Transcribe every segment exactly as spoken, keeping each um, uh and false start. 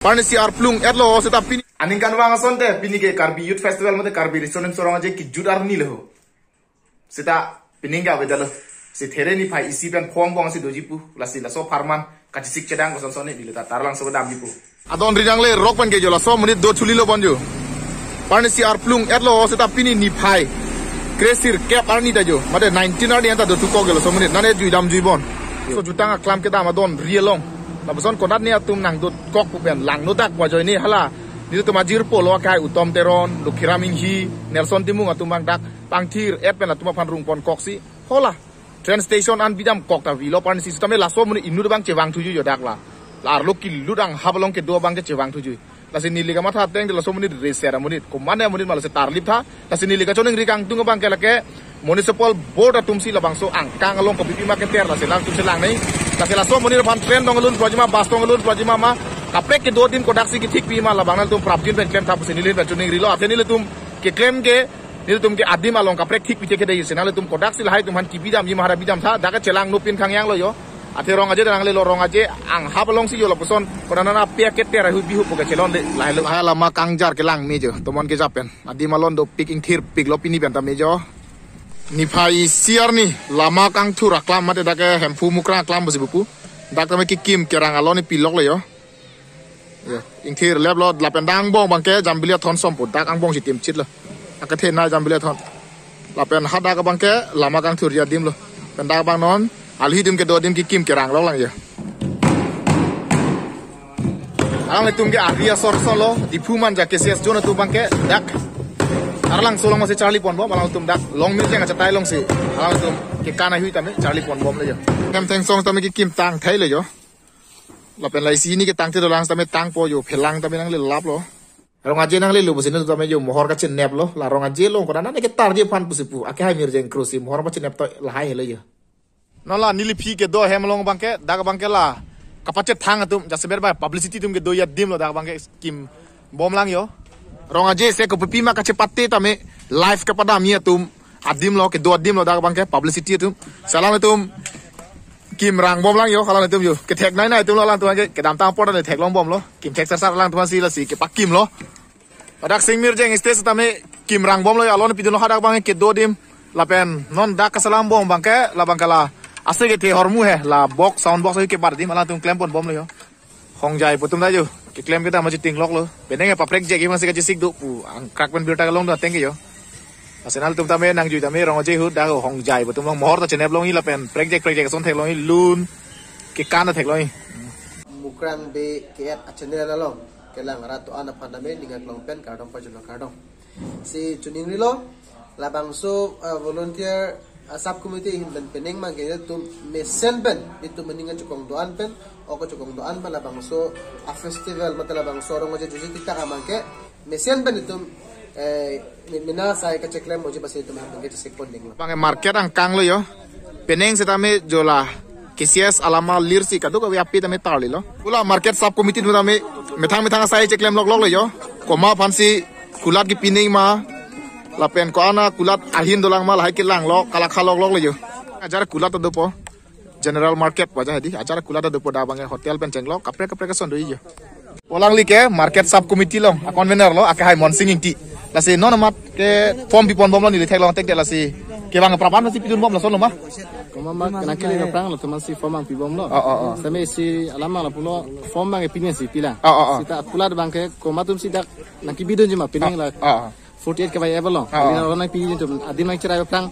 Parnisi arplung etlo seta pini. Aningkanvang asonte pini ke Karbi Youth Festival mate Karbi Riso Nimso Rong Aje kejut arni lo. Seta pining ke avedetlo. Si there niphai isi pen phong bong si doji pu. Lasi laso apharman kachesik chedang kosonson ni dilo ta tarlangso kedamji pu. Adon ri nangle rok pen ke jo laso amonit do chuli lo bon jo. Parnisi arplung etlo seta pini niphai kresirkep arni ta jo. Mate nineteen arni anta dothukok jo laso amonit. Nane jui damjui bon. So jutang aklam kedam adon ri along. Lapuson konat ni atum nangdokok pu pen langno dak wajoine hala. Nelitum ajirpo lo akai Utom Teron, Lokhiram Inghi, Nelson Timung atum abang dak pangthir et pen atum aphan rungpon koksi. Hala train station an bidam kok ta vilo parnisi sitame laso amonit inut abang chevang thuji jo dak la. La arlo kilut anghap along kedo abang ke chevang thuji. Lasi neli kamatha ateng de laso amonit reser amonit. Komane amonit ma lasi tarlip tha. Lasi neli kachoningri kangtung abang ke lake municipal board atum si labangso angkang along kopipi ma keter lasi langtum si lang nei. Lasi laso amonit aphan train dong alun projima, bus dong alun projima ma. Kaprek kedo adim kodak si kethik pima labang nangtum prapjin pen klem tha pusi neli pen choningrilo. Athe nelitum keklem ke nelitum ke adim along kaprek thik pite kede isi nangtum kodak si lahai atum aphan kebidamji ma hara bidam tha. Dak ke chelang nopin thangyang lo jo. Athe Rong Aje nangle lo Rong Aje anghap along si jo lapuson. Konat nana pia keter ahu bihu pu kachelonde lahai lo. Lahai lama kangjar kelang me jo. Tomon kejap pen. Adim alon dopik ingthirpik lo pini pen tame jo. Niphai isi arni lama kangthur aklam mate dak ke Hemphu Mukrang aklam pusi pu. Dak tame kekim kerang alon ni pilok lo jo. Ya, ingthir lep lo lapen dak angbong abang ke Jambili Athon som pu dak angbong si timchit lo. Akethe na Jambili Athon. Lapen hadak abang ke lama kangthur adim lo. Pen dak abang non alhi adim kedo adim kekim kerang lo lang jo. Alanglitum ke ari asor solo, Diphu Manja K C S zone atum abang ke dak. Arlangso along si charli ponbom, alangtum dak Longmirjeng achatai along si. Alangtum kekan ahui tame charli ponbom le jo. Kem thengsong tame kekim tangthai le jo. Lapen la isi ni ketangte dolang tame tangpo jo, phelang tame nangle lap lo. Rong Aje nangle lo pusi nelitum tame jo mohor kachenep lo, la Rong Aje along konat nane ketarji aphan pusi pu. Akehai Mirjeng Kro si mohor kachenep to lahai le jo. Non la neli aphi kedo ahem along abang ke, dak abang ke la kapachethang atum, jasemet ba publicity atum kedo adim lo dak abang ke kekim bom lang jo. Rong Aje se kopipi ma kachepate tame live kepadamji atum adim lo, kedo adim lo dak abang ke publicity atum. Si alangtum kim rang bom lang jo, alangtum jo. Kethek nai nai atum lo alangtum ke kedamtang apor ta theklong bom lo. Kim thek sarsar alangtum si lasi kepakim lo. Ladak Sing Mirjeng stage tame kim rang bom lo jo, alon pidun lo hadak abang kedo adim. Lapen non dak kasalam bom abang ke labang ke la ase kethe ahormu he la box, sound box kebar adim alangtum klem ponbom lo jo. Hongjai pu atum ta jo keklem kedam aji tinglok lo. Penang e paprek jek iman si kachesik do pu angkrak pen birta kelong do ateng ke jo. Lasi nangtum tame nangjui tame Rong Aje ahut dak Hongjai pu atum along mohor ta chenep longji lapen prekjek prekjek ason theklongji, lun kekan ta theklongji. Mukrang Bey K S channel along kelang rat do-an aphan tame ning aklong pen kardom pajutlo, kardom. Si choningrilo labangso, uh, volunteer, uh, sub committee ahin pen penang abang ke ilitum mesen pen ilitum aning kachokong do-an pen, ok kachokong do-an pen labangso a festival mate labangso Rong Aje juji titak abang ke mesen pen ilitum, eh, me-, mena sai kacheklem moji pasi ilitum ahin pen kachesik pon dinglo. Abang ke market angkang lo jo. Penang setame jo la K C S alama lir si kadokave api tame tarlilo. Pu la market sub committee atum tame methang methang asai cheklem loklok lo jo. Komat aphan si kulat kepi nangji ma lapen ko-an akulat ahin dolang ma lahai kelang lo, kalakha loklok lo jo. Ajar kulat ta dopo. General market pu aja hedi. Ajar kulat ta dopo, dak abang ke hotel pen chenglok kaprek kaprek ason doji jo. Pu alangli ke market sub committee along a convener lo, akehai Monsing Ingti. Lasi non amat ke form pi ponbom lo neli theklong tek de, lasi kevang prapjin si pidun bom lason lo ma. Komat ma nangkele aphrang latum si form nangpi bom lo. Oh, oh, oh. Setame isi alam abang lapulo form abang pini si pilang. Oh, oh, oh. Seta akulat abang ke komat atum si dak nangkebidunji ma penang la. Oh, oh. Forty-eight kevai ave lo. Ah. Pini orang nangpidun atum adim nangcherai aphrang,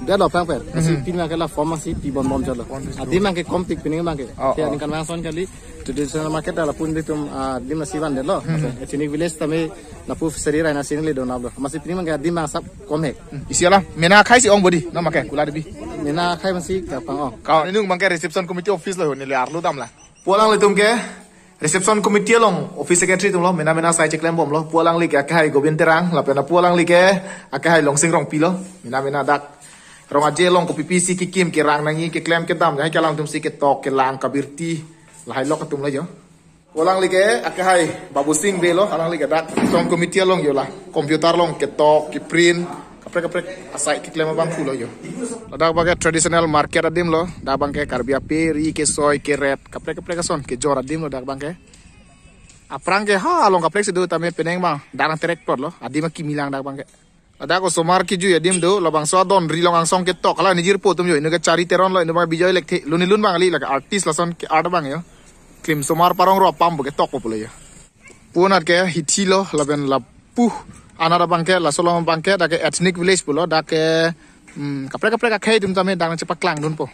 dak lo aphrang pen. Lasi Mhm. pini abang ke la form si pi ponbom jalo. Form si Adim abang ke kompik pini abang ke. Ah, Ke ah. aningkanvang ason kali traditional market dak lapu ilitum, ah, adim nasi vandetlo. Mhm. Ethnic village tame lapu fishery rai nasi nangli donap lo. Amatsi pini abang ke adim abang sap kom he. Isi alam mena akhai si ong bodi, non abang ke kulat bi. Mena akhai abang si kapang ong. Kau nelitum abang ke reception committee office lo, neli arlo damlo. Pu alanglitum ke reception committee along office secretary atum lo, mena mena sai cheklem bom lo. Pu alangli ke akehai Gobind Terang, lapen pu alangli ke akehai Longsing Rongpi lo. Mena mena dak Rong Aje along kopipi si kekim kerang nangji, keklem kedam, lahai ke alangtum si ketok kelang kabirti lahai lok atum lo jo. Pu alangli ke akehai Babusing Bey lo, alangli ke dak reception committee along jo la computer along ketok keprint kaprek kaprek asai keklem abang pulo jo. Ladak abang ke traditional market adim lo, dak abang ke Karbi ape ri kesoi keret kaprek kaprek ason kejor adim lo dak abang ke. Aphrang ke ha along kaprek si do tame penang abang dak nangterek plot lo. Adim akimi lang dak abang ke. Dak osomar kejui adim do, labangso adon ri along angsong ketok, hala nijir po atum jo, ino ke Chari Teron lo, ino abang Bijoy Lekthe, lun ilun abang kali, lake artist lason ke art abang jo. Klim osomar parong ro apam bo ketok po pulo jo. Punat ke hithi lo, lapen lapu anat abang ke, laso along abang ke, dak ke ethnic village pulo, dak ke, hmm, kaprek kaprek akhei atum tame dak nangchepaklang dunpo.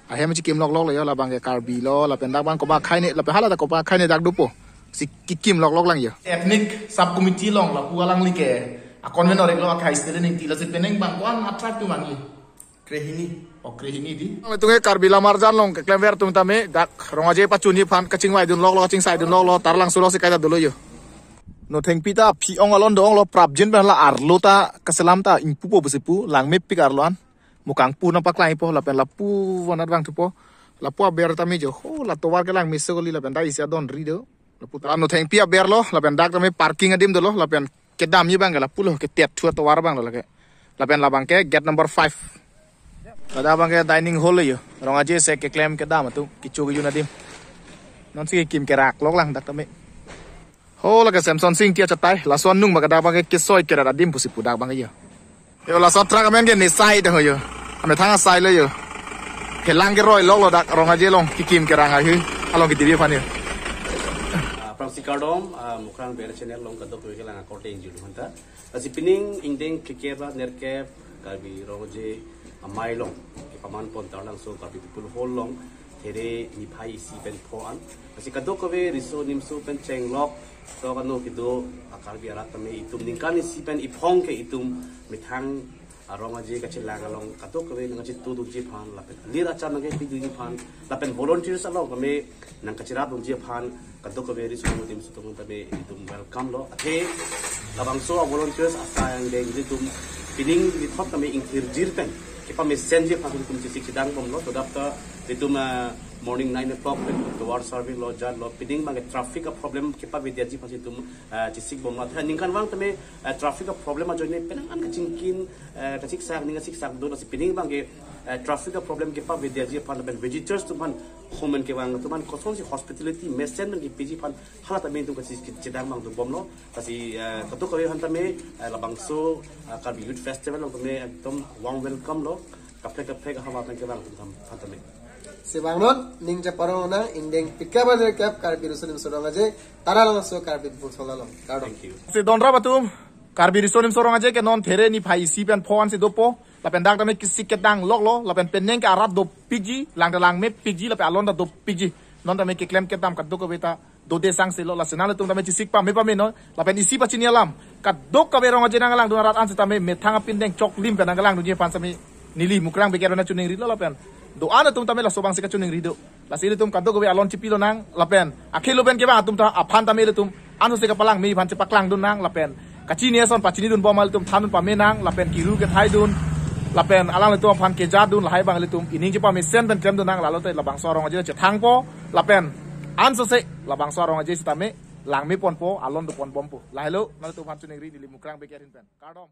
Ahem chikim loklok lo jo, labang ke Karbi lo, lapen dak abang koba akhei ne, lapen hala dak koba akhei ne dak dopo. Si kikim loklok lang jo. Ethnic sub committee along lapu alangli ke a convener iklo, akhei stele ningti, lasi penang abang ko-an a tribe atum abang li? Krehini. Oh, Krehini di. Tung ke Karbi Lammarjan along keklemver atum tame dak Rong Aje pachunji aphan kachingvai dun loklo, kachingsai dun loklo, Taralangso along si kaita dolo jo. No thengpi ta aphi-ong alon do-ong lo, prapjin pen la arlo ta kaselam ta ingpupo pusi pu, langmepik arlo an. Mukang pu nangpaklangpo, lapen lapu vanat vangthupo. Lapu aber tame jo, ho, la tovar ke langmeso kali, lapen ta isi adon ri do. Lapu ta no thengpi aber lo, lapen dak tame parking adim dolo, lapen kedamji abang ke lapu lo, ketet thu atovar abang lo lake. Lapen labang ke gate number five. Ladak abang ke dining hall lo jo. Rong Aje si keklem kedam atum, kecho kejun adim. Non si kim kerak lok lang dak tame. Ho, lake Samson Sing Ingti achatai, laso anung abang ke dak abang ke kesoi kerat adim pusi pu dak abang ke jo. Jo, laso truck amen ke Nisai dak ho jo. Amethang asai lo jo. Kelang keroi loklo dak Rong Aje along kikim kerang ahi. Along kitibi aphan jo. Ah, aphrangsi kardom, ah, Mukrang Bey channel along kadokave kelang akorte ingjir aphanta. Lasi pining ingdeng phlikep ra nerkep Karbi Rong Aje amei along kepaman pon Taralangso Karbi People Hall along There niphai isi pen pho an. Lasi kadokave riso nimso pen chenglok, to kano kedo a Karbi arat tame itum ningkan isi pen iphong ke itum methang a Rong Aje kachelang along kadokave nangkachito dunji aphan, lapen alir achar nangkepi dunji aphan, lapen volunteers along tame nangkachirap dunji aphan, kadokave riso nimso atum tame itum welcome lo. Athe labangso a volunteers asai angdeng ilitum pining lithot tame ingthirjir pen kepamesenji aphan ilitum chesik chedang bomlo. To dak ta ilitum, ah, morning nine o'clock pen tovar survey lo, jat lo, pining abang ke traffic a problem kepavedetji aphan ilitum, ah, chesik bomlo. Athe ningkan vang tame, ah, traffic a problem ajoine penang an kachingki, ah, kachiksak, ning kachiksak do, lasi pining abang ke, ah, traffic a problem kepavedetji aphan lapen visitors atum aphan homen kevang atum aphan kosonsi hospitality mesen pen kepiji aphan hala tame itum kachesik chedang abang do bomlo. Lasi, eh, kadokave aphan tame, eh, labangso, eh, Karbi Youth Festival along tame ekdom warm welcome lo. Kaprek kaprek ahavar pen kevang atum aphan tame. Si vangnon, ning cheparong nang, ingdeng phlikep ra nerkep Karbi Riso Nimso Rong Aje, Taralangso Karbi People Hall along. Kardom. Thank you. Si don rap atum, Karbi Riso Nimso Rong Aje ke non There niphai isi pen pho an si dopo, lapen dak tame kesik kedang loklo, lapen penang ke arat dopikji, lang ta langmepikji, lapen alon ta dopikji. Non tame keklem kedam kadokave ta dode sangse lo, lasi nanglitum tame chesik pame pame non, lapen isi pachini alam. Kadokave Rong Aje nangkelangdun arat an setame methang apindeng choklim pen nangkelangdunji aphan setame neli Mukrang Bey ke nangchiningri lo lapen do-an atum tame laso abang si kachiningri do. Lasi ilitum kadokave alon chipi lonang, lapen akhei lo pen kevang atum ta aphan tame ilitum ansose kapalangme aphan chepaklangdun nang, lapen kachini ason pachinidun bom ilitum thandun pame nang, lapen kiru kethaidun, lapen alanglitum aphan kejadun, lahai abang ilitum ining chepamesen pen klemdun nang, lalo te labangso a Rong Aje chethangpo, lapen ansose labangso a Rong Aje setame langme ponpo, alon do pon bompo. Lahelo, nanglitum aphan chiningri neli Mukrang Bey ke ahin pen. Kardom.